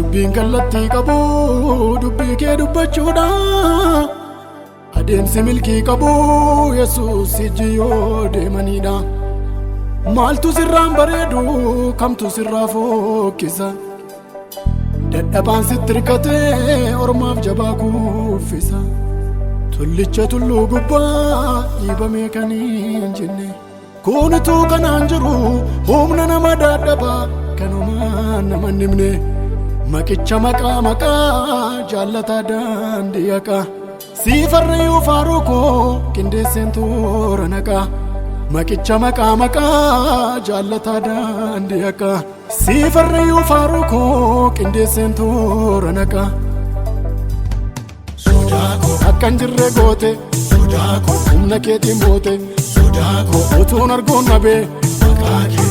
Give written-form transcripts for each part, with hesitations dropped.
Dubbiin kallattii qabu dubbii kee dubbachuudha. Adeemsi milkii qabu Yesuus ijji yoo deemanidha. Maaltu sirraan bareedu kamtu sirraa fokkisa? Dadhabaan sitti hirkatee ormaaf jabaa kuffisa. Tullicha tulluu gubbaa dhiibamee kan hin jenne. Kunituu kanaan jiru humna nama dadhabaa kanumaan nama hin himne. Maqicha maqaa maqaa jaallataa daandii haqaa. Siifarreeyyuu faaruu koo qindeesseen toora naqaa. Maqicha maqaa maqaa jaallataa daandii haqaa. Siifarreeyyuu faaruu koo qindeesseen toora naqaa. Akka hin jirre goote humna keetiin moote utuun arguun dhabee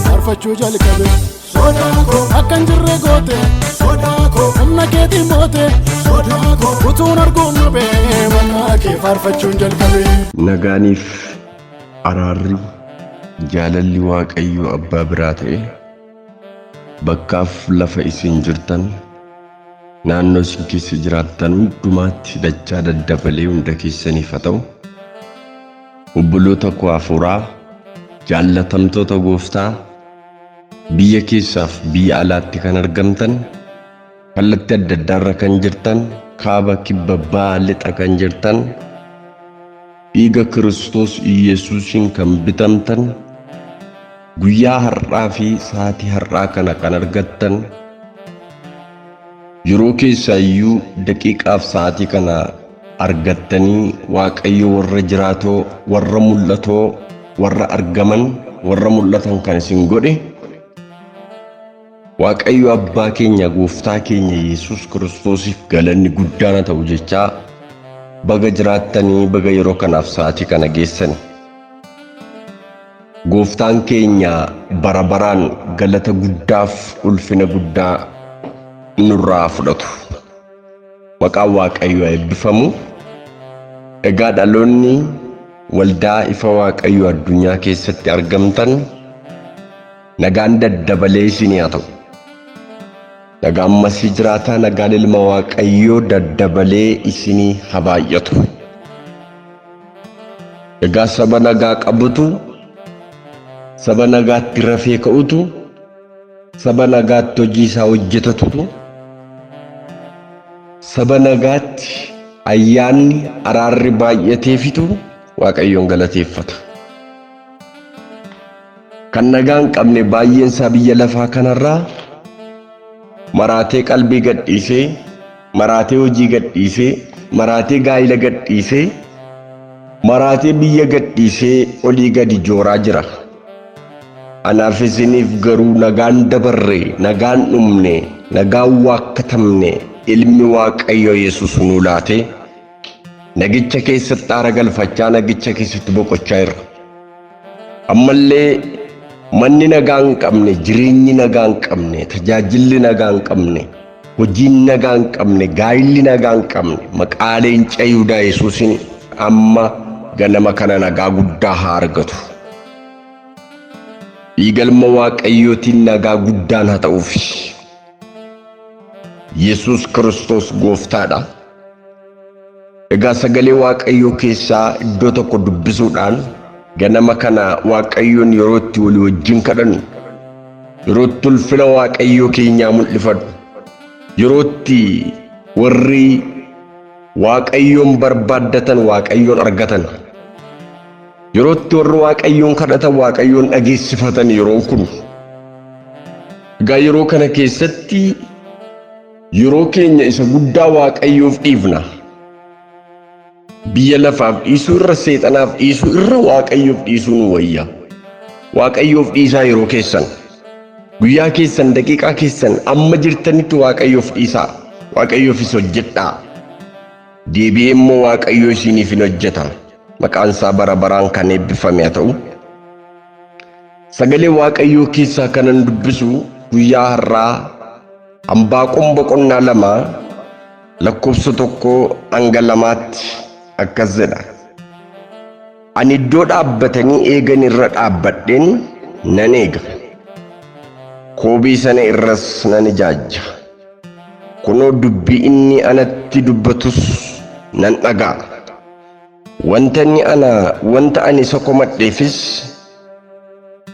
faarfachuu jalqabe. Akka hin jirre goote humna keetiin moote utuun arguun dhabee maqaa kee faarfachuun jalqabe. Nagaaniif araarri jaalalli Waaqayyoo Abbaa biraa ta'e bakkaaf lafa isin jirtan naannoo isin keessa jiraattan hundumaatti dachaa daddabalee hunda keessaniif haa ta'u. Obboloota koo hafuuraa jaallatamtoota gooftaa biyya keessaaf biyya alaatti kan argamtan kallattii adda addaarra kan jirtan kaaba kibba ba'a lixa kan jirtan dhiiga Kiristoos Iyesuusiin kan bitamtan guyyaa har'aa fi sa'aatii har'aa kana kan argattan yeroo keessaa iyyuu daqiiqaaf sa'aatii kana argattanii Waaqayyo warra jiraatoo warra mul'atoo warra argaman warra mul'atan kan isin godhe Waaqayyo abbaa keenya gooftaa keenya Yesuus Kiristoosiif galanni guddaan haa ta'u jechaa baga jiraattanii baga yeroo kanaaf sa'aatii kana geessani. Gooftaan keenya bara baraan galata guddaaf ulfina guddaa nurraa fudhatu. Maqaan Waaqayyoo haa eebbifamu. Egaa dhaloonni waldaa ifa Waaqayyoo addunyaa keessatti argamtan nagaan daddabalee isinii haa ta'u. Nagaan masii jiraataa nagaan ilma Waaqayyoo daddabalee isinii haa baay'atu. Egaa saba nagaa qabutu, saba nagaatti rafee ka'utu, saba nagaatti hojii isaa hojjetatutu, saba nagaatti ayyaanni araarri baay'ateefitu Waaqayyoon galateeffata. Kan nagaa hin qabne baay'een isaa biyya lafaa kanarraa maraatee qalbii gadhiisee, maraatee hojii gadhiisee, maraatee gaa'ila gadhiisee, maraatee biyya gadhiisee olii gadi jooraa jira. Anaaf isiniif garuu nagaan dabarre, nagaan dhumne, nagaan waakkatamne ilmi Waaqayyo Yesuus nuu laate nagicha keessatti aara galfachaa nagicha keessatti boqochaa jirra. Ammallee manni nagaa hin qabne, jireenyi nagaa hin qabne, tajaajilli nagaa hin qabne, hojiin nagaa hin qabne, gaa'illi nagaa hin qabne, maqaa leenca Yihudaa Yesuusiin amma ganama kana nagaa guddaa haa argatu. Dhiigalma Waaqayyootiin nagaa guddaan haa ta'uufi. Yesuus Kiristoos gooftaadha. Egaa sagalee Waaqayyoo keessaa iddoo tokko dubbisuudhaan ganama kana Waaqayyoon yeroo itti walii wajjin kadhannu, yeroo itti ulfina Waaqayyoo keenyaa mul'ifannu, yeroo itti warri Waaqayyoon barbaaddatan Waaqayyoon argatan, yeroo itti warri Waaqayyoon kadhatan Waaqayyoon dhageessifatan yeroon kun. Egaa yeroo kana keessatti yeroo keenya isa guddaa Waaqayyoof dhiifna. Biyya lafaaf dhiisuu irra seexanaaf dhiisuu irra Waaqayyoof dhiisuu nu wayya. Waaqayyoof dhiisaa yeroo keessan. Guyyaa keessan daqiiqaa keessan amma jirtanitti Waaqayyoof dhiisaa. Waaqayyoofis hojjedhaa. Deebi'ee immoo Waaqayyo isiniif hin hojjeta. Maqaan isaa bara baraan kan eebbifame haa ta'u. Sagalee Waaqayyoo keessaa kanan dubbisu guyyaa har'aa Anbaaqom boqonnaa 2 lakkoofsa 1 hanga 2tti akkas jedha. Ani iddoo dhaabbatanii eegan irra dhaabbadheen nan eega. Koobii sana irras nan ijaajja. Kunoo dubbii inni anatti dubbatus nan dhaga'a. Wanta inni ana wanta ani isa komadheefis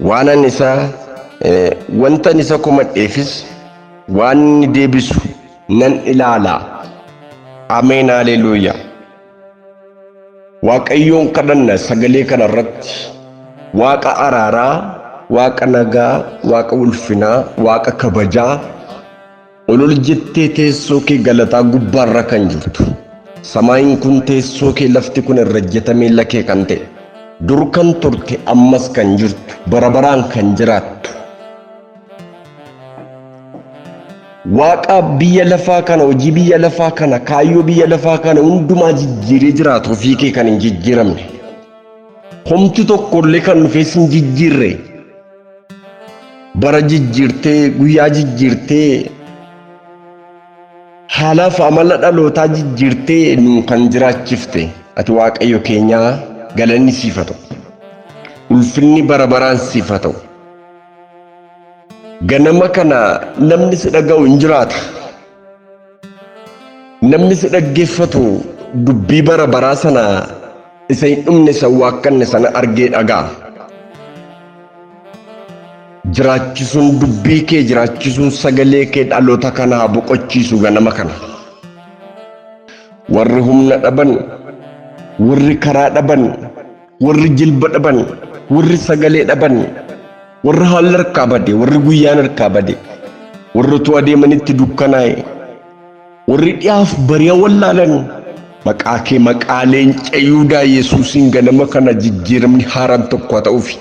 waan ani isa wanta ani isa komadheefis waan inni deebisu nan ilaala. Ameen, haleluuyaa. Waaqayyoon kadhanna sagalee kana irratti. Waaqa araaraa, Waaqa nagaa, Waaqa ulfinaa, Waaqa kabajaa, ol ol jettee teessoo kee galataa gubbaarra kan jirtu. Samaayin kun teessoo kee, lafti kun irra ejjeta miilla kee kan ta'e. Dur kan turte, ammas kan jirtu, bara baraan kan jiraattu. Waaqa biyya lafaa kana, hojii biyya lafaa kana, kaayyoo biyya lafaa kana hundumaa jijjiiree jiraatu, ofii kee kan hin jijjiiramne. Homti tokkollee kan dhufee sin jijjiirre. Bara jijjiirtee, guyyaa jijjiirtee, haalaaf amala dhalootaa jijjiirtee nu kan jiraachifte ati Waaqayyo keenyaa, galanni siif haa ta'u. Ulfinni bara baraan siif haa ta'u. Ganama kana namni si dhaga'u hin jiraata. Namni si dhaggeeffatu dubbii bara baraa sana, isa hin dhumne, isa waakkanne sana argee dhaga'a. Jiraachisuun dubbii kee, jiraachisuun sagalee kee dhaloota kana haa boqochiisu ganama kana. Warri humna dhaban, warri karaa dhaban, warri jilba dhaban, warri sagalee dhaban, warri haalli harkaa bade, warri guyyaan harkaa bade, warri utuu adeemanitti dukkanaa'e, warri dhiyaaf bari'a wallaalan, maqaa kee, maqaa leenca Yihudaa Yesuusiin ganama kana jijjiiramni haaraan tokko haa ta'uufi.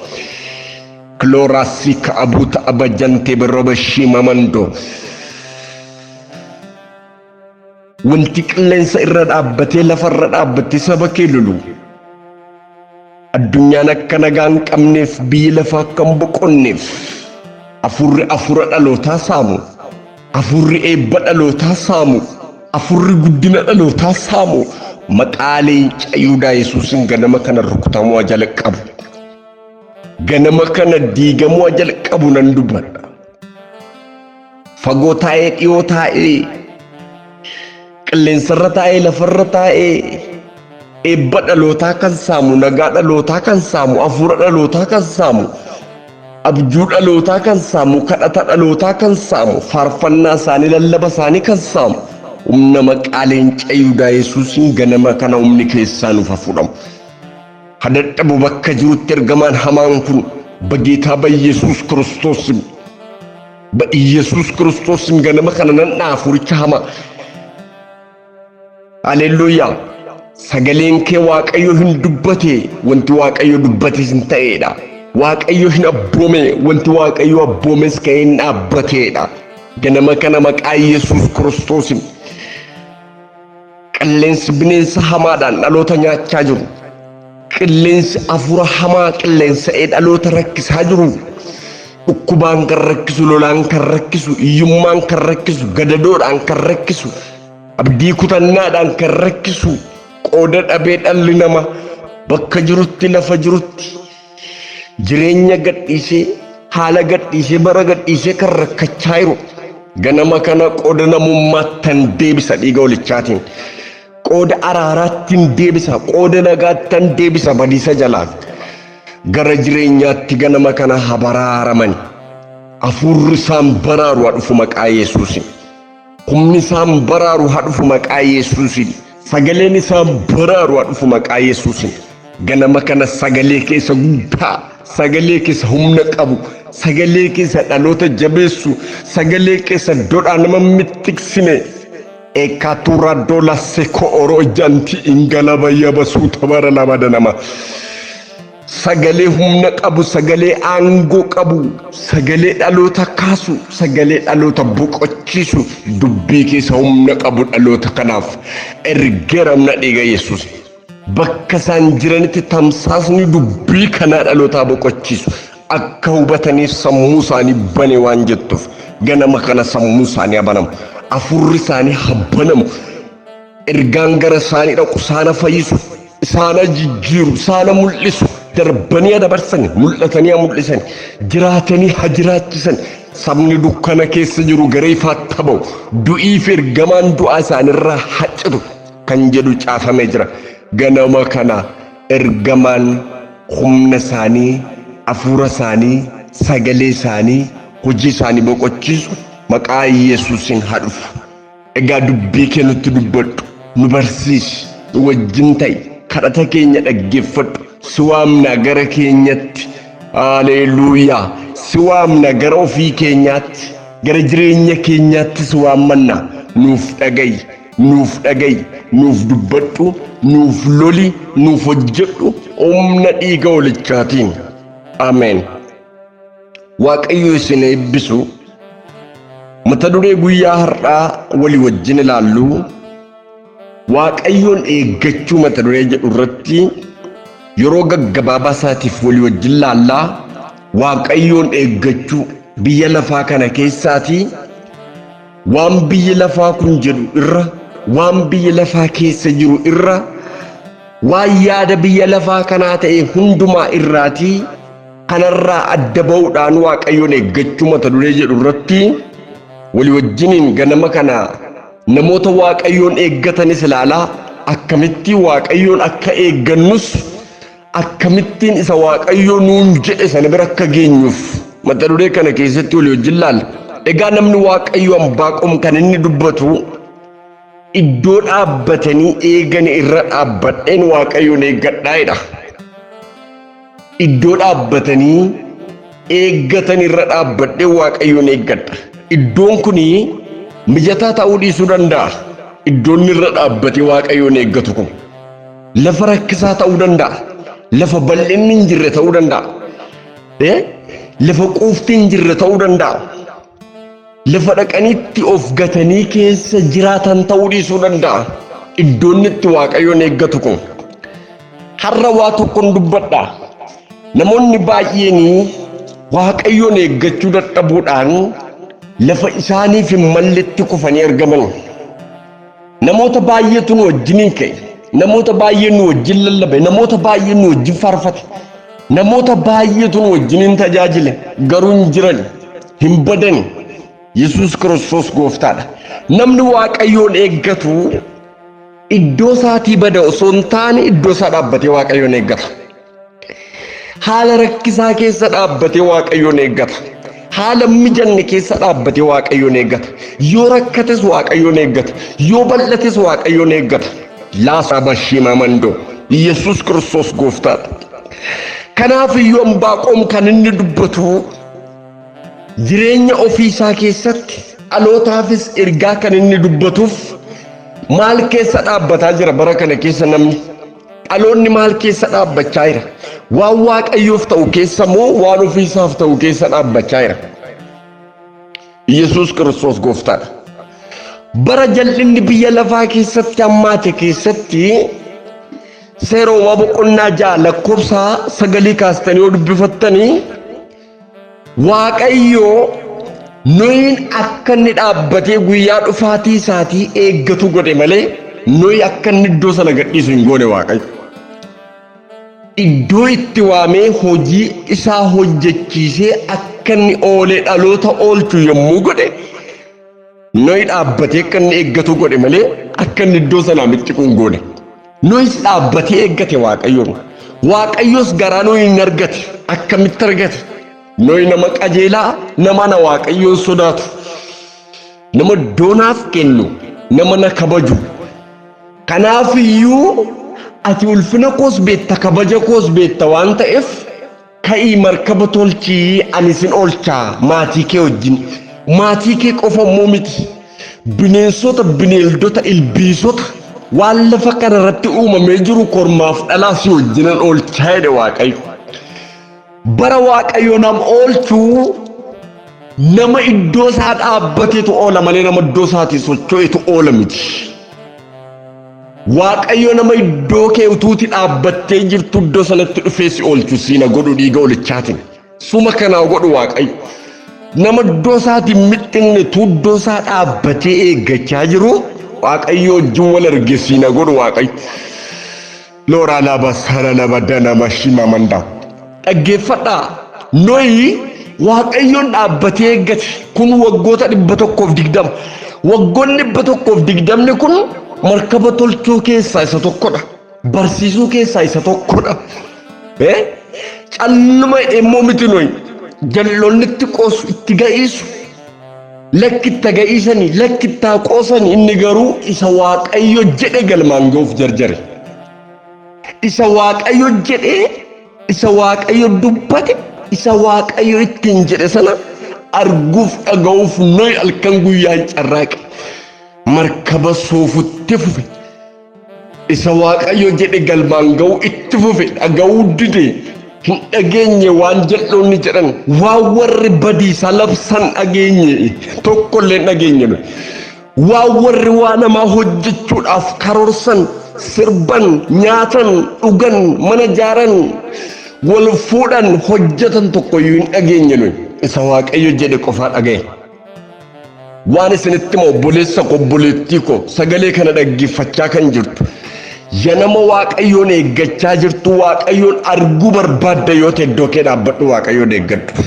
Kilooraasii ka'abuuta abajantee birrobashii mamandoo. Wanti qilleensa irra dhaabbatee, lafa irra dhaabbatee saba kee lolu, addunyaan akka nagaa hin qabneef, biyyi lafaa akka hin boqonneef, afurri afura dhalootaa saamu, afurri eebba dhalootaa saamu, afurri guddina dhalootaa saamu, maqaa leenca Yihudaa Yesuusin ganama kana rukutamuu jalqabu. Ganama kana diigamuu jalqabu nan dubbadha. Fagoo taa'ee, dhiyoo taa'ee, qilleensarra taa'ee, lafarra taa'ee, eebba dhalootaa kan saamu, nagaa dhalootaa kan saamu, hafuura dhalootaa kan saamu, abjuu dhalootaa kan saamu, kadhata dhalootaa kan saamu, faarfannaa isaanii, lallaba isaanii kan saamu, humna maqaa leenca Yihudaa Yesuusiin ganama kana humni keessaa nuuf haa fuudhamu. Hadadhabu bakka jirutti ergamaan hamaan kun በጌታ በኢየሱስ ክርስቶስ ስም፣ በኢየሱስ ክርስቶስ ስም ganama kana nan dha'a hafuuricha hamaa. Haleluuyaa. Sagaleen kee Waaqayyo hin dubbate, wanti Waaqayyo dubbates hin ta'eedha. Waaqayyo hin abboome, wanti Waaqayyo abboomes ka'ee hin dhaabbateedha. Ganama kana maqaa Yesuus Kiristoosin qilleensi bineensa hamaadhaan dhaloota nyaachaa jiru. Qilleensi hafuura hamaa qilleensa'ee dhaloota rakkisaa jiru. Dhukkubaan kan rakkisu, lolaan kan rakkisu, hiyyummaan kan rakkisu, gadadoodhaan kan rakkisu, abdii kutannaadhaan kan rakkisu, qooda dhabee dhalli namaa bakka jirutti, lafa jirutti jireenya gadhiisee, haala gadhiisee, bara gadhiisee kan rakkachaa jiru. Ganama kana qooda namummaattan deebisa dhiiga holichaatiin. Qooda araaraattiin deebisa, qooda nagaattan deebisa badiisa jalaa. Gara jireenyaatti ganama kana haa baraaraman. Hafuurri isaan baraaru haa dhufu maqaa Yesuusin. Humni isaan baraaru haa dhufu maqaa Yesuusin. Sagaleen isaan baraaru haa dhufu maqaa Yesuusin. Ganama kana sagalee keessa guddaa, sagalee keessa humna qabu, sagalee keessa dhaloota jabeessu, sagalee keessa dodhaa nama mittiksine. Ekatura dola seko oro janti ingalaba yabasuu tabara lama nama. Sagalee humna qabu, sagalee aangoo qabu, sagalee dhaloota kaasu, sagalee dhaloota boqochiisu, dubbii keessa humna qabu dhaloota kanaaf ergeeramna dhiiga Yesuus. Bakka isaan jiranitti tamsaasni dubbii kanaa dhalootaa boqochiisu akka hubataniif sammuu isaanii bane waan jettuuf, ganama kana sammuu isaanii haa banamu. Hafuurri isaanii haa banamu. Ergaan gara isaanii dhaqu isaana fayyisu, isaana jijjiiru, isaana mul'isu, darbanii haa dabarsan, mul'atanii haa mul'isan, jiraatanii haa jiraachisan. Sabni dukkana keessa jiru gara ifaatti ba'u. Du'ii fi ergamaan du'aa isaanirraa haccitu kan jedhu caafamee jira. Ganama kana ergamaan humna isaanii, hafuura isaanii, sagalee isaanii, hojii isaanii boqochiisu maqaa Yesuusiin haa dhufu. Egaa dubbii kee nutti dubbadhu, nu barsiisi, nu wajjin ta'i, kadhata keenya dhaggeeffadhu, si waamna gara keenyatti. Haleluuyaa! Si waamna gara ofii keenyaatti, gara jireenya keenyaatti si waammanna. Nuuf dhaga'i, nuuf dhaga'i, nuuf dubbadhu, nuuf loli, nuuf hojjedhu, humna dhiiga hoolichaatiin. Ameen. Waaqayyo isin eebbisu. Mata duree guyyaa har'aa walii wajjin ilaallu Waaqayyoon eeggachuu mata duree jedhu irratti yeroo gaggabaabaa isaatiif walii wajjin laallaa. Waaqayyoon eeggachuu biyya lafaa kana keessaatii waan biyyi lafaa kun jedhu irra, waan biyya lafaa keessa jiru irra, waan yaada biyya lafaa kanaa ta'e hundumaa irraatii kanarraa adda ba'uudhaan Waaqayyoon eeggachuu mata duree jedhu irratti walii wajjiniin ganama kana namoota Waaqayyoon eeggatanis ilaalaa, akkamittiin Waaqayyoon akka eeggannus, akkamittiin isa Waaqayyoo nuun jedhe sana bira akka geenyuuf mata duree kana keessatti walii wajjin laalla. Egaa namni Waaqayyoo Anbaaqom kan inni dubbatu, iddoo dhaabbatanii eegan irra dhaabbadheen Waaqayyoon eeggadhaa jedha. Iddoo dhaabbatanii eeggatan irra dhaabbadhee Waaqayyoon eeggadha. Iddoon kun mijataa ta'uu dhiisuu danda'a. Iddoon irra dhaabbatee Waaqayyoon eeggatu kun lafa rakkisaa ta'uu danda'a. Lafa bal'inni hin jirre ta'uu danda'a. Lafa quufti hin jirre ta'uu danda'a. Lafa dhaqanitti of gatanii keessa jiraatan ta'uu dhiisuu danda'a. Iddoon itti Waaqayyoon eeggatu kun. Har'a waa tokkon dubbadha. Namoonni baay'een Waaqayyoon eeggachuu dadhabuudhaan lafa isaaniif hin malletti kufanii argaman. Namoota baay'eetu nu wajjiniin ka'e. Namoota baay'ee nu wajjin lallabe. Namoota baay'ee nu wajjin faarfate. Namoota baay'eetu nu wajjiniin tajaajile. Garuu hin jiran. Hin badani. Yesuus Kiristoos gooftaadha. Namni Waaqayyoon eeggatu iddoo isaatii bada osoo hin taane iddoo isaa dhaabbatee Waaqayyoon eeggata. Haala rakkisaa keessa dhaabbatee Waaqayyoon eeggata. Haala mijanne keessa dhaabbatee Waaqayyoon eeggata. Yoo rakkates Waaqayyoon eeggata. Yoo bal'ates Waaqayyoon eeggata. Laasaa bashiimaa mandoo. Yesuus Kiristoos gooftaadha. Kanaaf iyyuu Anbaaqoom kan inni dubbatu jireenya ofii isaa keessatti dhalootaafis ergaa kan inni dubbatuuf, maal keessa dhaabbataa jira bara kana keessa namni? Dhaloonni maal keessa dhaabbachaa jira? Waan Waaqayyoof ta'u keessa moo waan ofiisaaf ta'u keessa dhaabbachaa jira? Yesuus Kiristoos gooftaadha. Bara jal'inni biyya lafaa keessatti hammaate keessatti seera uumaa boqonnaa 6 lakkoofsa 9 kaastanii yoo dubbifattanii, Waaqayyo Nohiin akka inni dhaabbatee guyyaa dhufaatii isaatii eeggatu godhe malee Nohi akka inni iddoo sana gadhiisu hin goone Waaqayyo. Iddoo itti waamee hojii isaa hojjechiisee akka inni oolee dhaloota oolchu yommuu godhe, Nohi dhaabbatee akka inni eeggatu godhe malee akka inni iddoo sanaa mixxiqu hin goone. Nohis dhaabbatee eeggate Waaqayyoon. Waaqayyos garaa Nohi hin argate. Akkamitti argate? Nohi nama qajeelaa, nama na Waaqayyoon sodaatu, nama iddoo naaf kennu, nama na kabaju. Kanaaf iyyuu ati ulfina koos beekta, kabaja koos beekta waan ta'eef, ka'ii markaba tolchii, ani sin oolchaa maatii kee wajjin. Maatii kee qofa immoo miti. Bineensota, bineeldota, ilbiisota, waan lafa kana irratti uumamee jiru kormaaf dhalaa si wajjinan oolchaa jedhe Waaqayyo. Bara Waaqayyo nam oolchuu nama iddoo isaa dhaabbateetu oola malee nama iddoo isaatii socho'etu oola miti. Waaqayyo nama iddoo kee utuuti dhaabbattee jirtu iddoo sanatti dhufee si oolchu siina godhu dhiiga olichaatiin. Suma kanaa godhu Waaqayyo. Nama iddoo isaatiin mixxinne tu iddoo isaa dhaabbatee eeggachaa jiru Waaqayyo wajjin wal arge siina godhu Waaqayyo. Looraa laba sana laba dana mashima mandaa. Dhaggeeffadhaa. Nohi Waaqayyoon dhaabbatee eeggate. Kun waggoota 120. Waggoonni 120 kun markaba tolchuu keessaa isa tokkodha. Barsiisuu keessaa isa tokkodha. Calluma jedhee immoo miti nuyi. Jalloonni itti qoosu, itti ga'iisu. Lakki itti ga'iisanii, lakki itti haa qoosanii. Inni garuu isa Waaqayyo jedhe galmaan ga'uuf jarjare. Isa Waaqayyo jedhee, isa Waaqayyo dubbate, isa Waaqayyo ittiin jedhe sana arguuf dhaga'uuf nuyi halkan guyyaa hin carraaqe. Markaba soofutti fufe. Isa Waaqayyo jedhe galmaan ga'uu itti fufe dhaga'uu dide. Hin dhageenye waan jal'oonni jedhan, waan warri badiisa labsan dhageenye tokkollee hin dhageenye nuyi. Waan warri waa namaa hojjechuudhaaf karoorsan, sirban, nyaatan, dhugan, mana jaaran, wal fuudhan, hojjetan tokkoyyuu hin dhageenye nuyi. Isa Waaqayyo jedhe qofaa dhaga'e. Waan isinitti hima obboleessa koo, obboleettii koo, sagalee kana dhaggeeffachaa kan jirtu. Yanama Waaqayyoon eeggachaa jirtu, Waaqayyoon arguu barbaadda yoo ta'e iddoo kee dhaabbadhu, Waaqayyoon eeggadhu.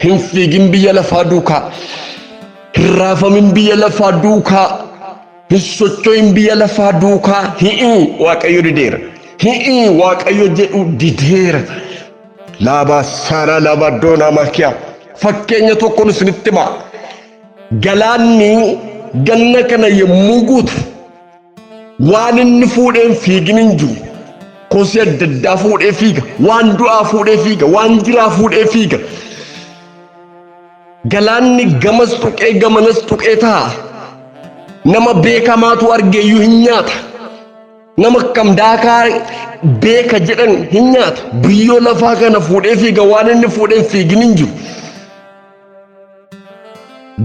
Hin fiigin biyya lafaa duukaa. Hin raafamin biyya lafaa duukaa. Hin socho'in biyya lafaa duukaa. Hi'ii Waaqayyo dideera. Hi'ii Waaqayyo jedhu dideera. Laabaa saaraa laabaa doonaa makiyaa. Fakkeenya tokkoon isinitti himaa. Galaanni ganna kana yommuu guutu waan inni fuudhee hin fiigin hin jiru. Kosii adda addaa fuudhee fiiga. Waan du'aa fuudhee fiiga. Waan jiraa fuudhee fiiga. Galaanni gamas tuqee gamanas tuqee taa'a. Nama beekamaatu argeeyyuu hin nyaata. Nama akkam daakaa beeka jedhan hin nyaata. Biyyoo lafaa kana fuudhee fiiga waan inni fuudhee hin fiigin hin jiru.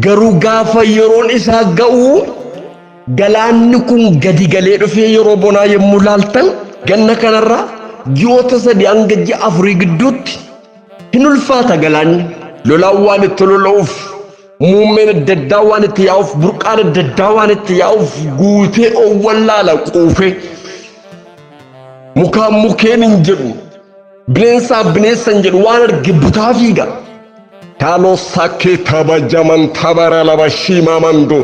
Garuu gaafa yeroon isaa ga'u galaanni kun gadi galee dhufee yeroo bonaa yommuu laaltan ganna kanarraa ji'oota 3 hanga ji'a 4 gidduutti hin ulfaata galaanni. Lolaan waan itti lola'uuf, muummeen adda addaa waan itti yaa'uuf, burqaan adda addaa waan itti yaa'uuf guutee owwallaala quufee. Mukaan mukeen hin jedhu, bineensaan bineensa hin jedhu, waan arge butaa fiiga. Taaloo sakkee tabajaman tabara laba shiimaa mandoo.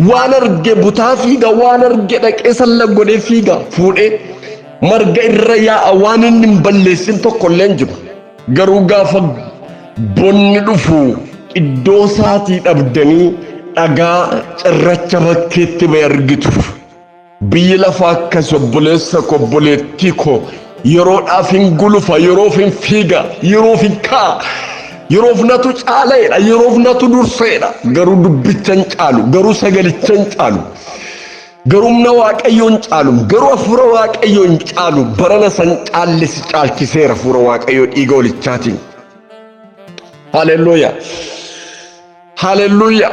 Waan arge butaa fiiga, waan arge dhaqee salla godhee fiiga, fuudhee marga irra yaa'a waan inni hin balleessin tokko illee hin jiru. Garuu gaafa bonni dhufu iddoo isaatii dhabdanii dhagaa cirracha bakkeetti ba'e argitu. Biyyi lafaa akkas obboleessa koo obboleettii koo yeroodhaaf hin gulufa, yeroof hin fiiga, yeroof hin ka'a. Yeroof natu caaleedha, yeroof natu durseedha. Garuu dubbicha hin caalu, garuu sagalicha hin caalu. Garuu humna Waaqayyoo hin caalu, garuu hafuura Waaqayyoo hin caalu. Barana san caalle si caalchiseera hafuura Waaqayyoo dhiiga holichaatiin. Haleluuyaa. Haleluuyaa.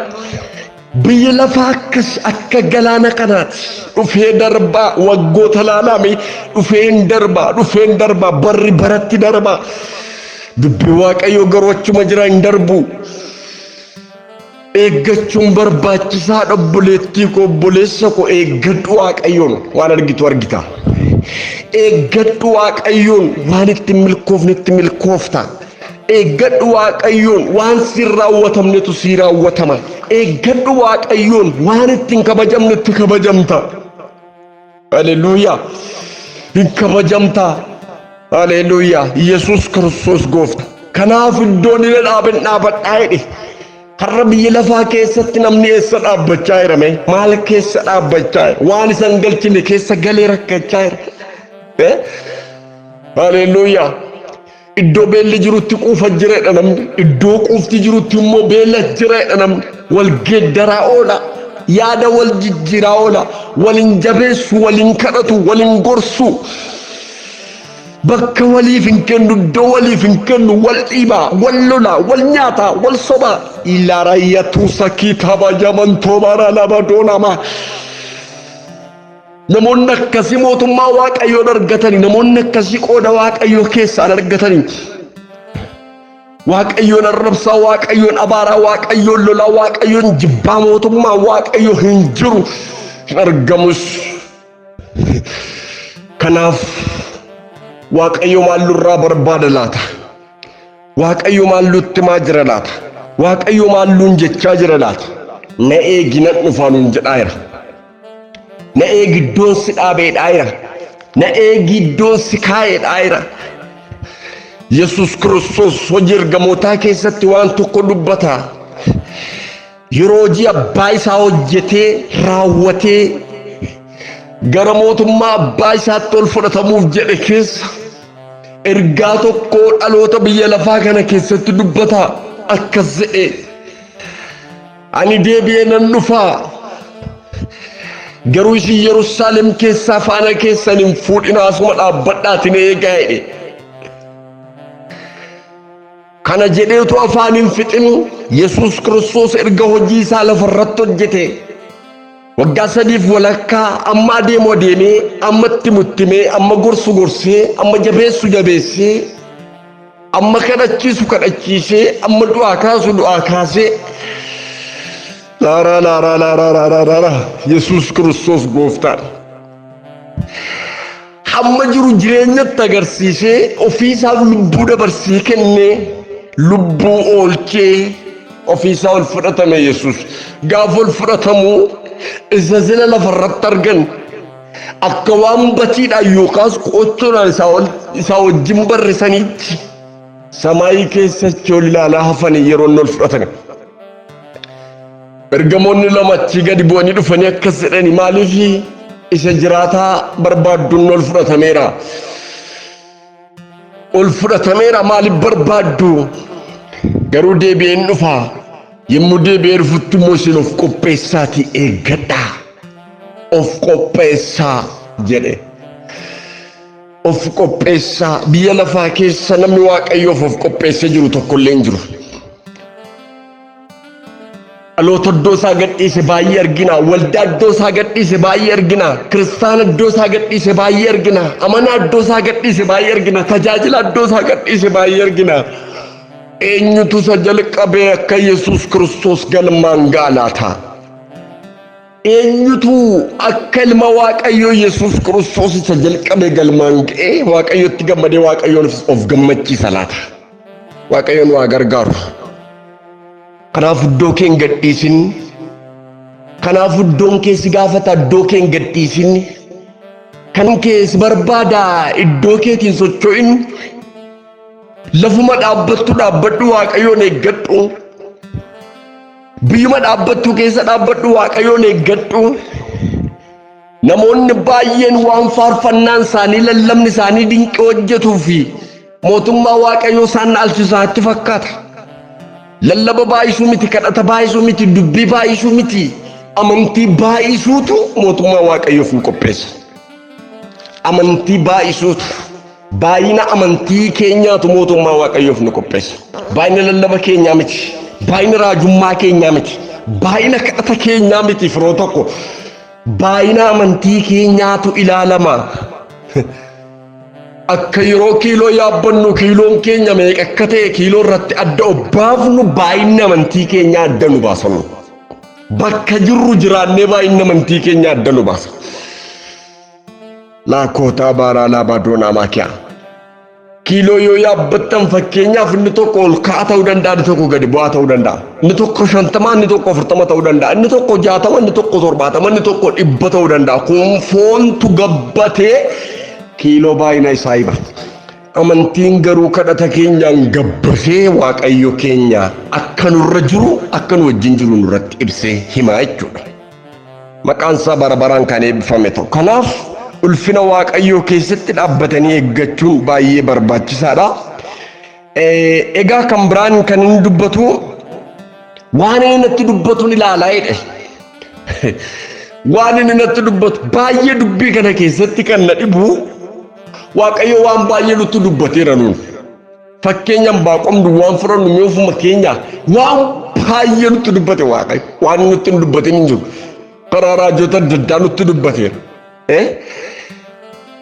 Biyyi lafaa akkas akka galaana kanaati. Dhufee darbaa waggoota laalame dhufee hin darbaa dhufee hin darbaa barri baratti darbaa. Dubbii Waaqayyoo garuu achuma jira hin darbu. Eeggachuun barbaachisaadha obboleettii koo obboleessa koo eeggadhu Waaqayyoon waan argitu argita. Eeggadhu Waaqayyoon waan itti milkoofnetti milkoofta. Eeggadhu Waaqayyoon waan siin raawwatamnetu sii raawwatama. Eeggadhu Waaqayyoon waan ittiin kabajamnetti kabajamta. Haleluuyaa. Hin kabajamta. Haleluuyaa. Yesuus Kiristoos goofta. Kanaaf iddoon inni dhaaben dhaabadhaa jedhe. Har'a biyya lafaa keessatti namni eessa dhaabbachaa jira mee? Maal keessa dhaabbachaa jira? Waan isa hin galchine keessa galee rakkachaa jira. Haleluuyaa. Iddoo beelli jirutti quufa jireedha namni. Iddoo quufti jirutti immoo beela jireedha namni. Wal geeddaraa oola. Yaada wal jijjiiraa oola. Wal hin jabeessu, wal hin kadhatu, wal hin gorsu. Bakka waliif hin kennu, iddoo waliif hin kennu, wal dhiibaa, wal lolaa, wal nyaataa, wal sobaa. Ilaarayyatu sakii kabajaman toobara laba doonamaa. Namoonni akkasii mootummaa Waaqayyoon argatanii, namoonni akkasii qooda Waaqayyoo keessaan argatanii. Waaqayyoon arrabsaa, Waaqayyoon abaaraa, Waaqayyoon lolaa, Waaqayyoon jibbaa mootummaa Waaqayyo hin jiru, hin argamus. Kanaaf Waaqayyo maal nurraa barbaada laata? Waaqayyo maal nutti himaa jira laata? Waaqayyo maal nuun jechaa jira laata? Na eegi nan dhufaa nuun jedhaa jira. Na eegi iddoon si dhaabeedhaa jira. Na eegi iddoon si kaa'eedhaa jira. Yesuus Kiristoos hojii ergamootaa keessatti waan tokko dubbata. Yeroo hojii abbaa isaa hojjetee raawwatee gara mootummaa abbaa isaatti ol fudhatamuuf jedhe keessa ergaa tokko dhaloota biyya lafaa kana keessatti dubbata akkas jedhe. Ani deebi'ee nan dhufa. Garuu isin Yerusaalem keessaa faana keessan hin fuudhinaa asuma dhaabbadhaatii na eegaa jedhe. Kana jedheetu afaan hin fixin Yesuus Kiristoos erga hojii isaa lafarratti hojjete waggaa sadiif walakkaa amma adeemu adeemee amma itti muttimee amma gorsu gorsee amma jabeessu jabeessee amma kadhachiisu kadhachiisee amma du'aa kaasu du'aa kaasee laaraa laaraa laaraa laaraa laaraa Yesuus Kiristoos gooftaadha. Hamma jiru jireenyatti agarsiisee ofiisaaf lubbuu dabarsee kennee lubbuu oolchee ofiisaa ol fudhatame Yesuus. Gaafa ol fudhatamu isa sila lafarratti argan akka waan batiidhaan yookaas qochoodhaan isaa wajjin barrisaniitti samaayii keessatti ol ilaalaa hafanii yeroo inni ol fudhatame. Ergamoonni lama achii gadi bu'anii dhufanii akkas jedhani maaliif isa jiraataa barbaadduun ol fudhatameera. Ol fudhatameera maaliif barbaaddu? Garuu deebi'een dhufa. Yommuu deebi'ee dhufutti immoo isin of qopheessaatii eeggadhaa. Of qopheessaa jedhe. Of qopheessaa biyya lafaa keessa namni Waaqayyoof of qopheessee jiru tokkollee hin jiru. Dhaloota iddoo isaa gadhiise baay'ee argina. Waldaa iddoo isaa gadhiise baay'ee argina. Kiristaana iddoo isaa gadhiise baay'ee argina. Amanaa iddoo isaa gadhiise baay'ee argina. Tajaajila iddoo isaa gadhiise baay'ee argina. Eenyutu isa jalqabee akka Yesuus Kiristoos galmaan ga'a laata? Eenyutu akka ilma Waaqayyoo Yesuus Kiristoos isa jalqabe galmaan ga'ee Waaqayyotti gammadee Waaqayyoon of gammachiisa laata? Waaqayyoon waa gargaaru. Kanaaf iddoo kee hin gadhiisin. Kanaaf iddoon kee si gaafata iddoo kee hin gadhiisin. Kan kee si barbaada iddoo keetiin socho'in. Lafuma dhaabbattu dhaabbadhu Waaqayyoon eeggadhu. Biyyuma dhaabbattu keessa dhaabbadhu Waaqayyoon eeggadhu. Namoonni baay'een waan faarfannaan isaanii lallabni isaanii dinqii hojjetuu fi mootummaa Waaqayyoo isaan dhaalchisaatti fakkaata. Lallaba baay'isuu miti, kadhata baay'isuu miti, dubbii baay'isuu miti, amantii baay'isuutu mootummaa Waaqayyoof nu qopheessa. Amantii baay'isuutu baay'ina amantii keenyaatu mootummaa Waaqayyoof nu qopheessa. Baay'ina lallaba keenyaa miti, baay'ina raajummaa keenyaa miti, baay'ina kadhata keenyaa miti firoo tokko. Baay'ina amantii keenyaatu ilaalama. Akka yeroo kiiloo yaabbannu kiiloon keenya meeqa akka ta'e kiiloo irratti adda of baafnu baay'inni amantii keenyaa adda nu baasanu. Bakka jirru jiraannee baay'inni amantii keenyaa adda nu baasa. Laakootaa baaraa laabaa doonaa maakiyaa. Kiiloo yoo yaabbattan fakkeenyaaf inni tokko ol ka'aa ta'uu danda'a, inni tokko gadi bu'aa ta'uu danda'a. Inni tokko 50, inni tokko 40 ta'uu danda'a. Inni tokko 60, inni tokko 70, inni tokko 100 ta'uu danda'a. Kun foontu gabbatee kiiloo baay'ina isaa hima. Amantiin garuu kadhata keenyaan gabbatee Waaqayyo keenya akka nurra jiru, akka nu wajjin jiru nurratti ibsee hima jechuudha. Maqaan isaa bara baraan kan eebbifame ta'u. Kanaaf ulfina Waaqayyoo keessatti dhaabbatanii eeggachuun baay'ee barbaachisaadha. Egaa kan biraan kan inni dubbatu waan inni natti dubbatuun ilaalaa jedhe. Waan inni natti dubbatu baay'ee dubbii kana keessatti kan na dhibu Waaqayyo waan baay'ee nutti dubbateera nuun. Fakkeenya Anbaaqom duwwaan fudhannu mee ofuma keenya waan baay'ee nutti dubbate Waaqayyo. Waan nutti hin dubbatin hin jiru. Karaa raajota adda addaa nutti dubbateera.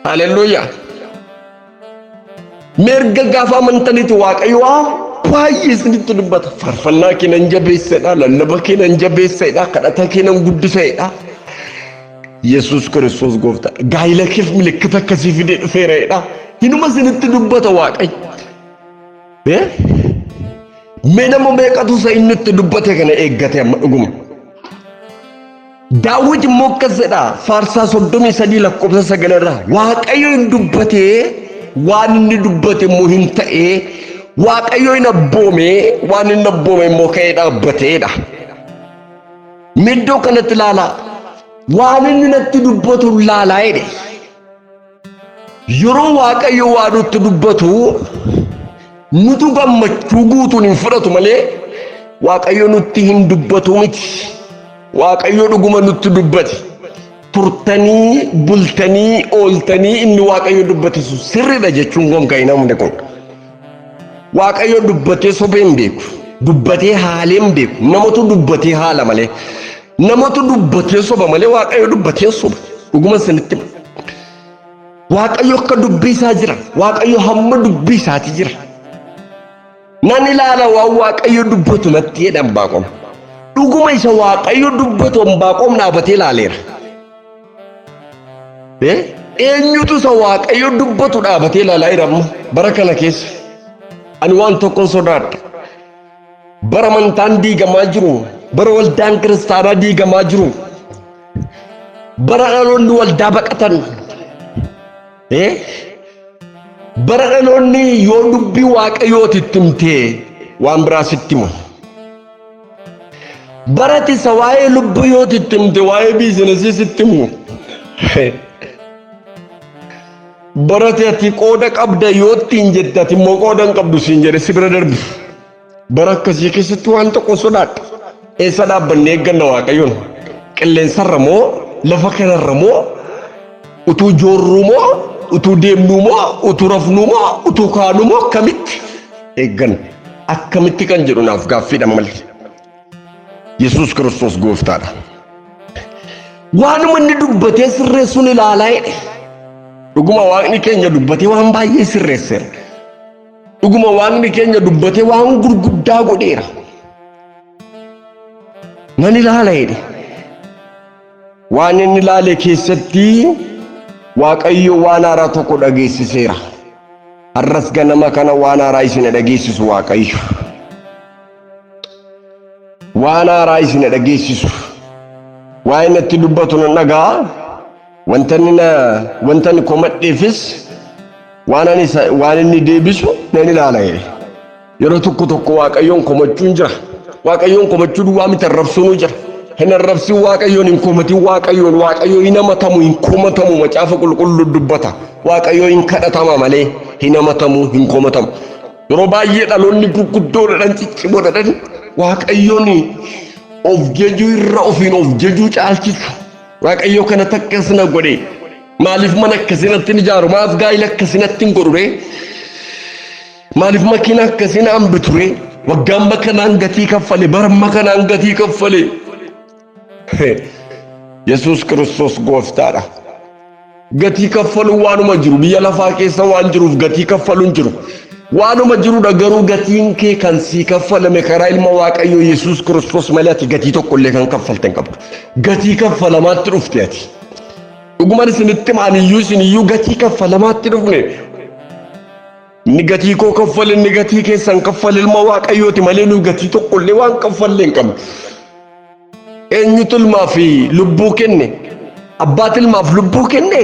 Haleluuyaa. Mee erga gaafa amantaniiti Waaqayyo waan baay'ee isinitti dubbata. Faarfannaa kee nan jabeessedha, lallaba kee nan jabeessedha, kadhata kee nan guddisedha. Yesuus Kiristoos gooftaa. Gaa'ila keef milikkita akkasii fidee dhufeera jedha. Hinuma isinitti dubbata Waaqayyo. Mee nama meeqatu isa inni itti dubbate kana eeggate amma dhuguma. Daawit immoo akkas jedha faarsaa 33 lakkoofsa 9 irraa Waaqayyo hin dubbatee waan inni dubbate immoo hin ta'ee Waaqayyo hin abboome waan inni abboome immoo ka'ee dhaabbateedha. Mee iddoo kanatti ilaalaa waan inni natti dubbatu ilaalaa jedhe. Yeroo Waaqayyo waa nutti dubbatu nutu gammachuu guutuun hin fudhatu malee Waaqayyo nutti hin dubbatu miti. Waaqayyo dhuguma nutti dubbate. Turtanii, bultanii, ooltanii inni Waaqayyo dubbate sun sirriidha jechuun gonka hin hamne kun. Waaqayyo dubbatee sobee hin beeku. Dubbatee haalee hin beeku. Namatu dubbatee haala malee. Namatu dubbatee soba malee Waaqayyo dubbatee hin soba. Dhuguma isinitti hima. Waaqayyo akka dubbii isaa jira. Waaqayyo hamma dubbii isaati jira. Nan ilaala waan Waaqayyo dubbatu natti jedha Anbaaqom. Dhuguma isa Waaqayyo dubbatu Anbaaqom dhaabatee ilaaleera. Eenyutu isa Waaqayyo dubbatu dhaabatee ilaalaa jira amma bara kana keessa? Ani waan tokkon sodaadha. Bara amantaan diigamaa jiru, bara waldaan kiristaanaa diigamaa jiru, bara dhaloonni waldaa baqatan, bara dhaloonni yoo dubbii waaqayyooti itti himtee waan biraa sitti himu. Bara tisa waa'ee lubbuu yoo itti himte waa'ee biizinasii sitti himu. Barate ati qooda qabda yoo ittiin jette ati immoo qooda hin qabdu siin jedhe si bira darbu. Bara akkasii keessatti waan tokko sodaadha. Eessa dhaabbannee eegganna Waaqayyoon? Qilleensarra moo lafa kanarra moo utuu joorruu moo utuu deemnuu moo utuu rafnuu moo utuu kaanuu moo akkamitti eegganna? Akkamitti kan jedhu naaf gaaffiidha malee. Yesuus Kiristoos gooftaadha. Waanuma inni dubbatee sirreessuun ilaalaa jedhe. Dhuguma waaqni keenya dubbatee waan baay'ee sirreesseera. Dhuguma waaqni keenya dubbatee waan gurguddaa godheera. Nan ilaala jedhe. Waan inni ilaale keessatti Waaqayyo waan haaraa tokko dhageessiseera. Har'as ganama kana waan haaraa isin dhageessisu Waaqayyo. Waan haaraa isin dhageessisu. Waa'ee natti dubbatu nan dhaga'a. Wanta inni na wanta ani komadheefis waan ani isa waan inni deebisu nan ilaala jedhe. Yeroo tokko tokko Waaqayyoon komachuun jira. Waaqayyoon komachuu duwwaa miti arrabsuunuu jira. Hin arrabsin Waaqayyoon hin komatin Waaqayyoon Waaqayyo hin amatamu hin komatamu macaafa qulqulluu dubbata. Waaqayyo hin kadhatama malee hin amatamu hin komatamu. Yeroo baay'ee dhaloonni gurguddoo dhadhan ciccimoo dhadhan Waaqayyoon of jejuu irra ofiin of jejuu caalchisu. Waaqayyo kana takkas na godhe. Maaliif mana akkasii natti hin ijaaru? Maaf gaa'ila akkasii natti hin godhu ree? Maaliif makiina akkasii naan bitu ree? Waggaa amma kanaan gatii kaffale, bara amma kanaan gatii kaffale. Yesuus Kiristoos gooftaadha. Gatii kaffaluun waanuma jiru biyya lafaa keessa waan jiruuf gatii kaffaluun jiru. Waanuma jirudha garuu gatiin kee kan sii kaffalame karaa ilma Waaqayyoo Yesuus Kiristoos malee ati gatii tokko illee kan kaffalte hin qabdu. Gatii kaffalamaatti dhufte ati. Dhuguman isinitti hima ani iyyuu isin iyyuu gatii kaffalamaatti dhufne. Inni gatii koo kaffale inni gatii keessan kaffale ilma Waaqayyooti malee nuyi gatii tokko illee waan kaffalle hin qabnu. Eenyutu ilmaaf lubbuu kenne? Abbaatu ilmaaf lubbuu kenne?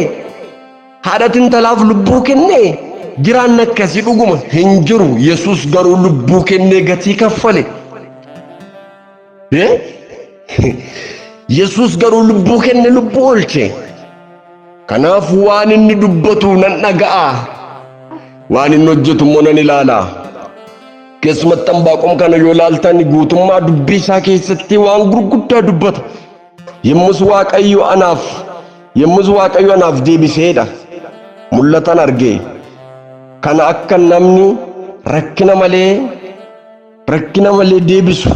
Haadhatu intalaaf lubbuu kenne? Jiraan akkasii dhuguma hin jiru. Yesuus garuu lubbuu kennee gatii kaffale. Yesuus garuu lubbuu kenne lubbuu oolche. Kanaaf waan inni dubbatu nan dhaga'a. Waan inni hojjetu immoo nan ilaala. Keessumatti Anbaaqom kana yoo ilaaltan guutummaa dubbii isaa keessatti waan gurguddaa dubbata. Yommus Waaqayyo anaaf yommus Waaqayyo anaaf deebiseedha. Mul'atan arge. Kana akka namni rakkina malee rakkina malee deebisu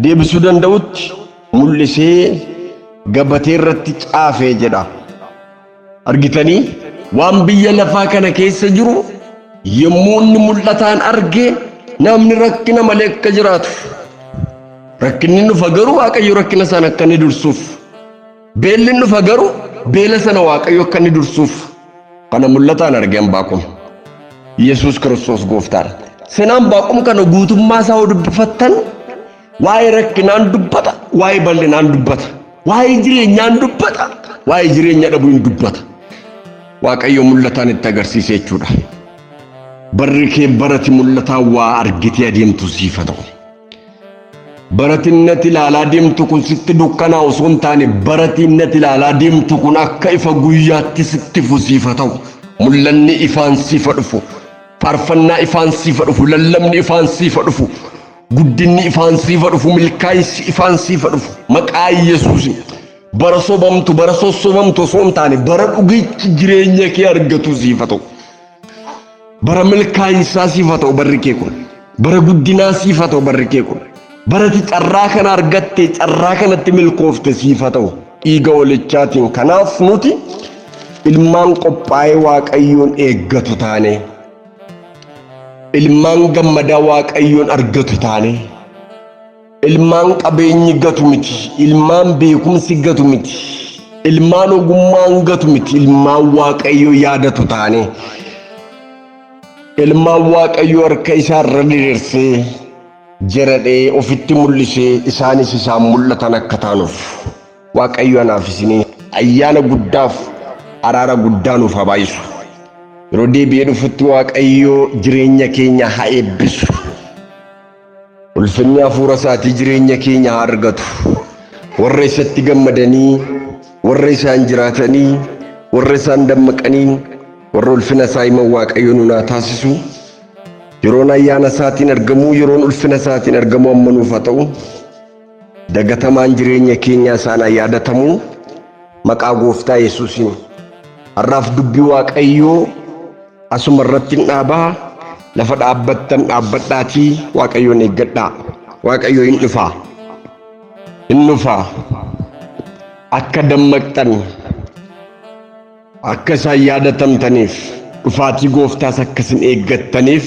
deebisuu danda'utti mul'isee gabatee irratti caafee jedha. Argitanii waan biyya lafaa kana keessa jiru yommuu inni mul'ataan arge namni rakkina malee akka jiraatu. Rakkinni dhufa garuu Waaqayyo rakkina sana akka inni dursuuf. Beelli dhufa garuu beela sana Waaqayyo akka inni dursuuf. Kana mul'ataan arge hambaa kun. Yesuus Kiristoos gooftaadha. Seenaa Anbaaqom kana guutummaa isaa yoo dubbifattan waa'ee rakkinaan dubbata, waa'ee bal'inaan dubbata, waa'ee jireenyaan dubbata, waa'ee jireenya dhabuu hin dubbata. Waaqayyo mul'ataan itti agarsiise jechuudha. Barri kee barati mul'ataan waa argitee adeemtu siif haa ta'u. Baratin nati ilaalaa deemtu kun sitti dukkanaa osoo hin taane baratiin nati ilaalaa deemtu kun akka ifa guyyaatti sitti ifu siif haa ta'u. Mul'anni ifaan siif haa dhufu. Faarfannaa ifaan siif haa dhufu. Lallabni ifaan siif haa dhufu. Guddinni ifaan siif haa dhufu. Milkaa'insi ifaan siif haa dhufu. Maqaa Yesuusin. Bara sobamtu, bara sossobamtu osoo hin taane bara dhugichi jireenya kee argatu siif haa ta'u. Bara milkaa'insaa siif haa ta'u barri kee kun. Bara guddinaa siif haa ta'u barri kee kun. Barati carraa kana argatte carraa kanatti milkoofte siif haa ta'u. Dhiiga holichaatiin kanaaf nuti ilmaan qophaa'ee Waaqayyoon eeggatu taane. Ilmaan gammadaa Waaqayyoon argatu taane. Ilmaan qabeenyi gatu miti. Ilmaan beekumsi gatu miti. Ilmaan ogummaan gatu miti. Ilmaan Waaqayyo yaadatu taane. Ilmaan Waaqayyo harka isaa irra diriirsee jedhee ofitti mul'isee isaanis isaan mul'atan akka taanuuf. Waaqayyo anaaf isinii ayyaana guddaaf araara guddaa nuuf haa baay'isu. Yeroo deebi'ee dhufutti Waaqayyo jireenya keenya haa eebbisu. Ulfinni hafuura isaatii jireenya keenya haa argatu. Warra isatti gammadanii, warra isaan jiraatanii, warra isaan dammaqanii, warra ulfina isaa himan Waaqayyo nu haa taasisu. Yeroon ayyaana isaatiin argamuu, yeroon ulfina isaatiin argamuu amma nuuf haa ta'u. Dagatamaan jireenya keenya isaan haa yaadatamu. Maqaa gooftaa Yesuusiin. Har'aaf dubbii Waaqayyoo asuma irratti hin dhaabaa. Lafa dhaabbattan dhaabbadhaatii Waaqayyoon eeggadhaa. Waaqayyo hin dhufaa. Hin dhufaa. Akka dammaqxan, akka isaan yaadatamtaniif, dhufaatii gooftaas akka isin eeggattaniif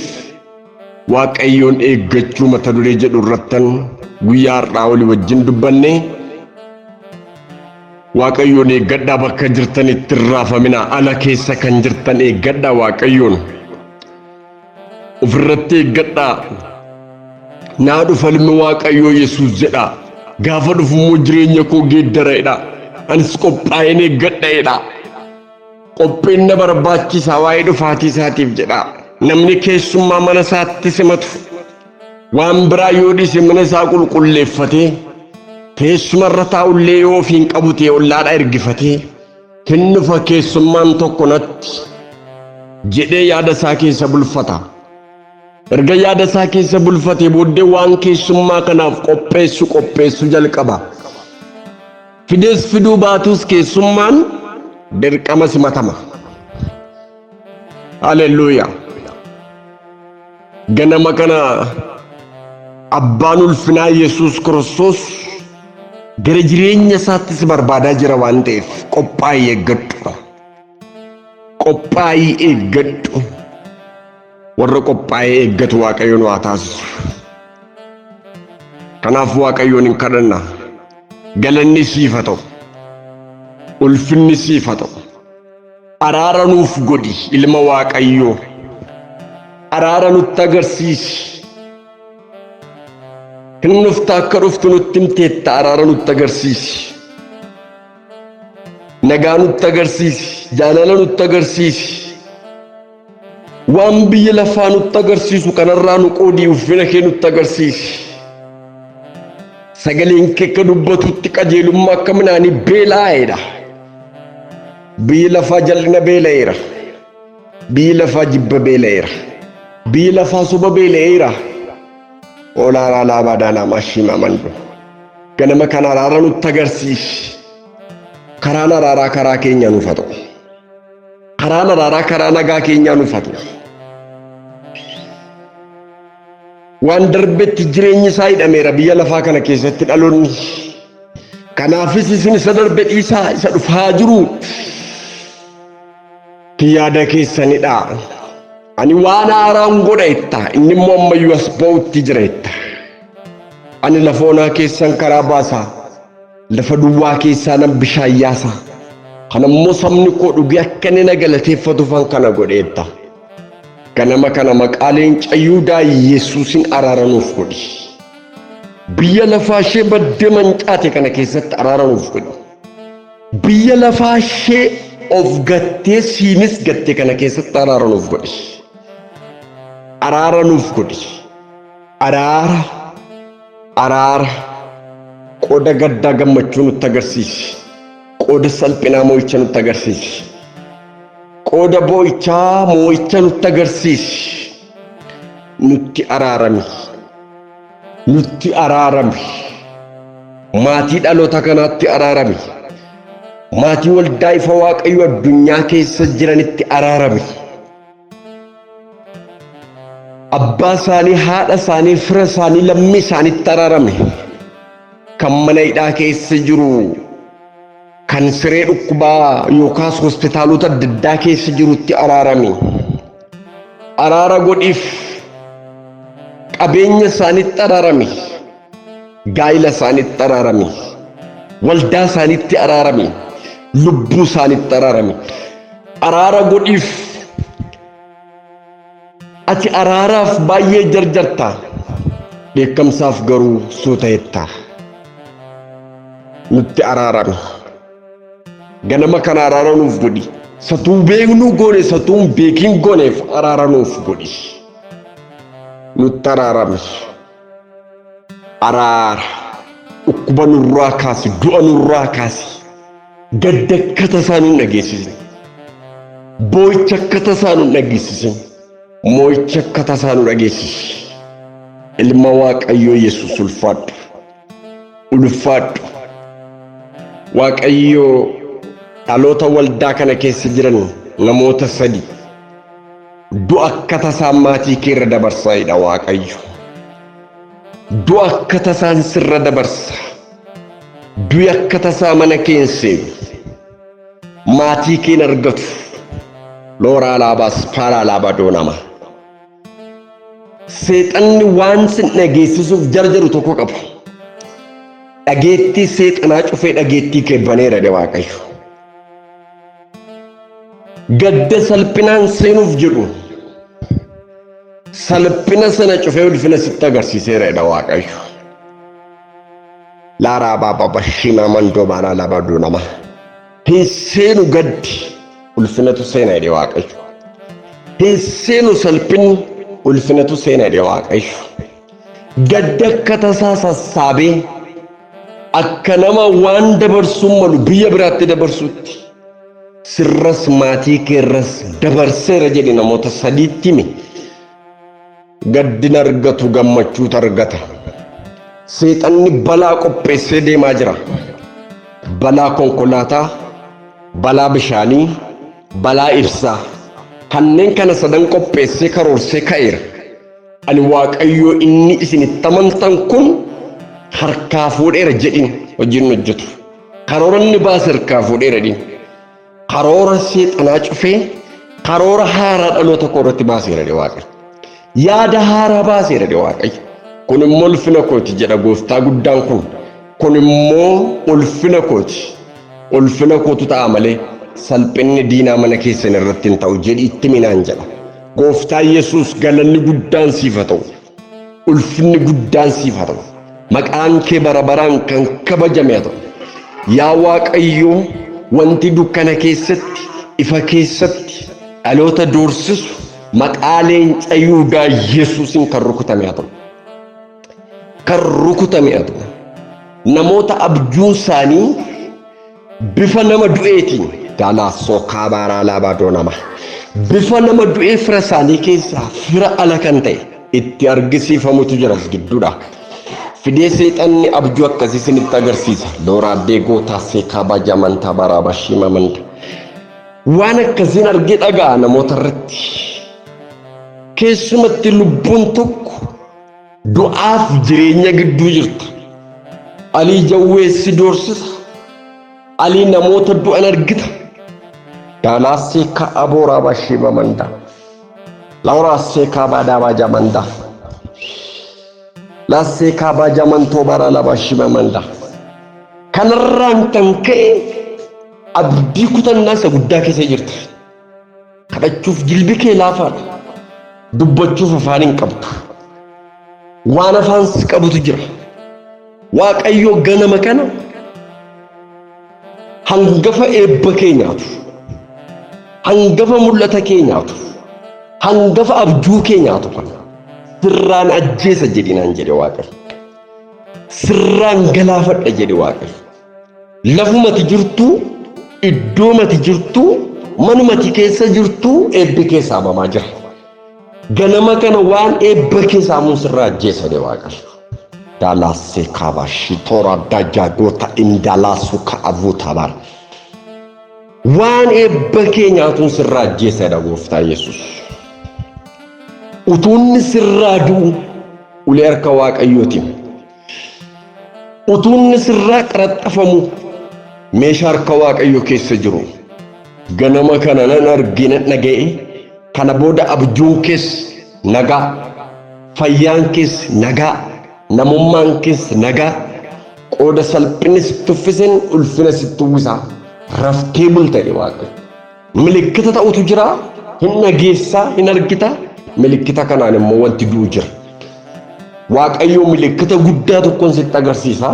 Waaqayyoon eeggachuu mata duree jedhu irrattan guyyaa har'aa olii wajjin dubbanne. Waaqayyoon eeggadhaa bakka jirtanitti hin raafaminaa. Ala keessa kan jirtan eeggadhaa Waaqayyoon. Ofirratti eeggadhaa. Naa dhufa ilmi Waaqayyoo Yesuus jedhaa. Gaafa dhufu immoo jireenya koo geeddara jedhaa. Anis qophaa'een eeggadha jedhaa. Qophiin na barbaachisaa waa'ee dhufaatii isaatiif jedhaa. Namni keessummaa mana isaatti simatu waan biraa yoo dhiise mana isaa qulqulleeffatee teessuma irra taa'ullee yoo ofiin qabu ta'e ollaadhaa ergifatee hin dhufa keessummaan tokko natti jedhee yaada isaa keessa bulfata. Erga yaada isaa keessa bulfatee booddee waan keessummaa kanaaf qopheessu qopheessu jalqaba. Fidees fiduu baatus keessummaan dirqama simatama. Haleluuyaa. Ganama kana abbaan ulfinaa Yesuus Kiristoos gara jireenya isaatti si barbaadaa jira waan ta'eef qophaa'ii eeggadhu. Qophaa'ii eeggadhu. Warra qophaa'ee eeggatu Waaqayyo nu haa taasisu. Kanaaf Waaqayyoon hin kadhanna. Galanni siif haa ta'u. Ulfinni siif haa ta'u. Araara nuuf godhi ilma Waaqayyoo. Araara nutti agarsiisi. Hin dhufta akka dhuftu nutti himteetta araara nutti agarsiisi. Nagaa nutti agarsiisi. Jaalala nutti agarsiisi. Waan biyya lafaa nutti agarsiisu kanarraa nu qoodii ulfina kee nutti agarsiisi. Sagaleen kee akka dubbatutti qajeelummaa akka midhaanii beelaa'eedha. Biyyi lafaa jal'ina beela'eera. Biyyi lafaa jibba beela'eera. Biyyi lafaa soba beela'eera. Olaanaa laabaa daanaa maashiimaa mandoo. Ganama kana araara nutti agarsiisi. Karaan araaraa karaa keenya nuuf haa ta'u. Karaan araaraa karaa nagaa keenyaa nuuf haa ta'u. Waan darbetti jireenyi isaa hidhameera biyya lafaa kana keessatti dhaloonni. Kanaafis isin isa darbe dhiisaa isa dhufaa jiru. Yaada keessanidha. Ani waan haaraan godha jetta. Inni immoo ammayyuu as ba'utti jira jetta. Ani lafa onaa keessan karaa baasa. Lafa duwwaa keessaa nan bishaan yaasa. Kana immoo sabni koo dhugee akka inni na galateeffatuufan kana godhe jetta. Ganama kana maqaa leenca Yihudaa Yesuusin araara nuuf godhi. Biyya lafaa ishee baddee mancaate kana keessatti araara nuuf godhi. Biyya lafaa ishee of gattee siinis gatte kana keessatti araara nuuf godhi. Araara nuuf godhi. Araara araara qooda gaddaa gammachuu nutti agarsiisi. Qooda salphinaa mo'icha nutti agarsiisi. Qooda boo'ichaa moo'icha nutti agarsiisi. Nutti araarami. Nutti araarami. Maatii dhaloota kanaatti araarami. Maatii waldaa ifa Waaqayyo addunyaa keessa jiranitti araarami. Abbaa isaanii, haadha isaanii, fira isaanii, lammii isaaniitti araarami. Kan mana hidhaa keessa jiru, kan siree dhukkubaa yookaas hospitaalota adda addaa keessa jirutti araarami. Araara godhiif qabeenya isaaniitti araarami. Gaa'ila isaaniitti araarami. Waldaa isaaniitti araarami. Lubbuu isaaniitti araarami. Araara godhiif. Ati araaraaf baay'ee jarjarta. Dheekkamsaaf garuu suuta jetta. Nutti araarami. Ganama kana araara nuuf godhi. Satuu beeknuu goone satuu hin beekin gooneef araara nuuf godhi. Nutti araarami. Araara. Dhukkuba nurraa kaasi, du'a nurraa kaasi. Gadda akka tasaa nun dhageessisin. Boo'icha akka tasaa nun dhageessisin. Moo'icha akka tasaa nu dhageessisi. Ilma Waaqayyoo Yesuus ulfaadhu. Ulfaadhu. Waaqayyoo dhaloota waldaa kana keessa jiran namoota sadi du'a akka tasaan maatii kee irra dabarsa jedha Waaqayyo. Du'a akka tasaan sirra dabarsa. Du'i akka tasaa mana kee hin seenu. Maatii kee hin argatu. Looraa laabaas paalaa laabaa doonama. Seexanni waan sin dhageessisuuf jarjaru tokko qaba. Dhageettii seexanaa cufee dhageettii kee baneera jedhe Waaqayyo. Gadda salphinaan seenuuf jedhu salphina sana cufee ulfina sitti agarsiiseera jedha Waaqayyo. Laaraa baaba bashimaa mandoo baalaa laabaa doonama. Hin seenu gaddi ulfinatu seena jedhe Waaqayyo. Hin seenu salphinni ulfinatu seena jedhe Waaqayyo. Gadda akka tasaa sassaabee akka nama waan dabarsuu malu biyya biraatti dabarsuutti sirras maatii keerras dabarseera jedhe namoota sadiitti hime. Gaddin argatu gammachuutu argata. Seexanni balaa qopheessee deemaa jira. Balaa konkolaataa, balaa bishaanii, balaa ibsaa. Kanneen kana sadan qopheessee karoorsee ka'eera. Ani Waaqayyoo inni isin itti amantan kun harkaa fuudheera jedhin hojiin hojjetu. Karoora inni baase harkaa fuudheera jedhin. Karoora seexanaa cufee karoora haaraa dhaloota koo irratti baaseera jedhe Waaqayyo. Yaada haaraa baaseera jedhe Waaqayyo. Kun immoo ulfina kooti jedha gooftaa guddaan kun. Kun immoo ulfina kooti. Ulfina kootu ta'a malee salphinni diinaa mana keessan irratti hin ta'u jedhi itti minaan jedha. Gooftaa Yesuus galanni guddaan siif haa ta'u. Ulfinni guddaan siif haa ta'u. Maqaan kee bara baraan kan kabajame haa ta'u. Yaa Waaqayyo wanti dukkana keessatti ifa keessatti dhaloota doorsisu maqaa leenca Yihudaa Yesuusin kan rukutame haa ta'u. Kan rukutame haa ta'u. Namoota abjuun isaanii bifa nama du'eetiin daalaa sookaa baaraa laabaa doonama. Bifa nama du'ee fira isaanii keessaa fira ala kan ta'e itti argisiifamutu jira as gidduudha. Fidee seexanni abjuu akkasii isinitti agarsiisa. Looraa deegoo taasee kaabaa jamantaa baraa bashiima manda. Waan akkasiin argee dhaga'a namoota irratti. Keessumatti lubbuun tokko du'aaf jireenya gidduu jirta. Alii jawwee si doorsisa. Alii namoota du'an argita. Daalaassee ka'a booraa bashiima manda. Lauraassee kaabaa daabaa jamanda. Laassee kaabaa jamantoo baraa labashima manda. Kanarraan kan ka'e abdii kutannaa isa guddaa keessa jirta. Kadhachuuf jilbi kee laafaadha. Dubbachuuf afaan hin qabdu. Waan afaan si qabutu jira. Waaqayyo ganama kana hangafa eebba kee nyaatu, hangafa mul'ata kee nyaatu, hangafa abjuu kee nyaatu kana sirraan ajjeesa jedhi naan jedhe Waaqayyo. Sirraan galaafadha jedhe Waaqayyo. Lafumati jirtu, iddoomati jirtu, manumati keessa jirtu eebbi kee saamamaa jira. Ganama kana waan eebba kee saamuun sirraa ajjeesa jedhe Waaqayyo. Dalaasee kaaba shitoora dajagoota indalaasu ka'avuu tabar. Waan eebba kee nyaatuun sirraa ajjeesa jedha Gooftaa Yesuus. Utuunni sirraa du'u ulee harka Waaqayyootiin. Utuunni sirraa qaraxxafamu meeshaa harka Waaqayyoo keessa jiru. Ganama kana nan arge, nan dhaga'e. Kana booda abjuun kees nagaa, fayyaan kees nagaa, namummaan kees nagaa. Qooda salphinni sitti uffisen ulfina sitti uwwisa. Raftee bulta jedhe Waaqayyo. Milikkita ta'utu jira, hin dhageessaa, hin argita. Milikkita kanaan immoo wanti du'u jira. Waaqayyo milikkita guddaa tokkoon sitti agarsiisa.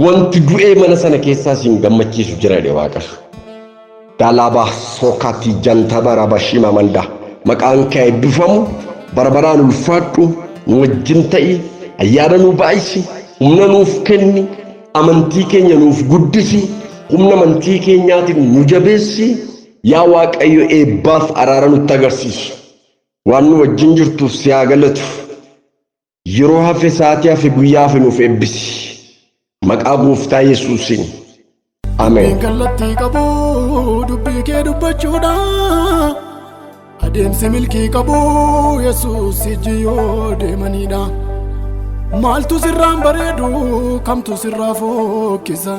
Wanti du'ee mana sana keessaa siin gammachiisu jira jedhe Waaqayyo. Dalaba sokati jantabara bashima manda. Maqaan kee eebbifamu, bara baraan ulfaadhu, nu wajjin ta'i, ayyaana nuu baay'isi, humna nuuf kenni, amantii keenya nuuf guddisi, humna amantii keenyaatiin nu jabeessi, yaa Waaqayyo eebbaaf araara nutti agarsiisu. Waan nu wajjin jirtuuf si haa galatu. Yeroo hafe, sa'aatii hafe, guyyaa hafe nuuf eebbisi. Maqaa Gooftaa Yesuusiin. Ameen. Kallattii qabu dubbii kee dubbachuudha. Adeemsi milkii qabu Yesuus ijji yoo deemanidha. Maaltu sirraan bareedu, kamtu sirraa fokkisa?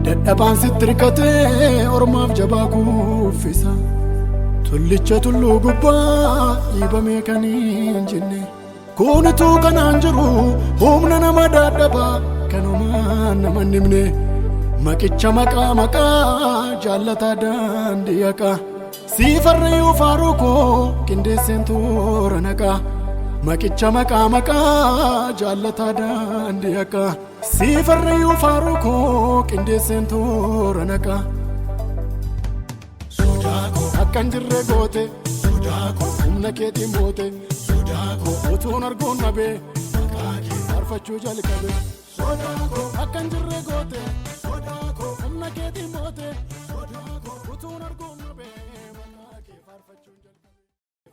Dadhabaan sitti hirkatee ormaaf jabaa kuffisa. Tullicha tulluu gubbaa dhiibamee kan hin jenne. Kunituu kanaan jiru humna nama dadhabaa kanumaan nama hin himne. Maqicha maqaa maqaa jaallataa daandii haqaa. Siifarrayyuu faaruu koo qindeesseen toora naqaa. Maqicha maqaa maqaa jaallataa daandii haqaa. Siifarrayyuu faaruu koo qindeesseen toora naqaa. Akka hin jirre goote, humna keetiin moote, utuun arguun dhabee faarfachuu jalqabe. Akka hin jirre goote, humna keetiin moote, utuun arguun dhabee maqaa kee faarfachuu jalqabe.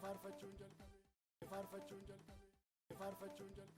Faarfachuu jalqabe. Faarfachuu jalqabe. Faarfachuu jalqabe.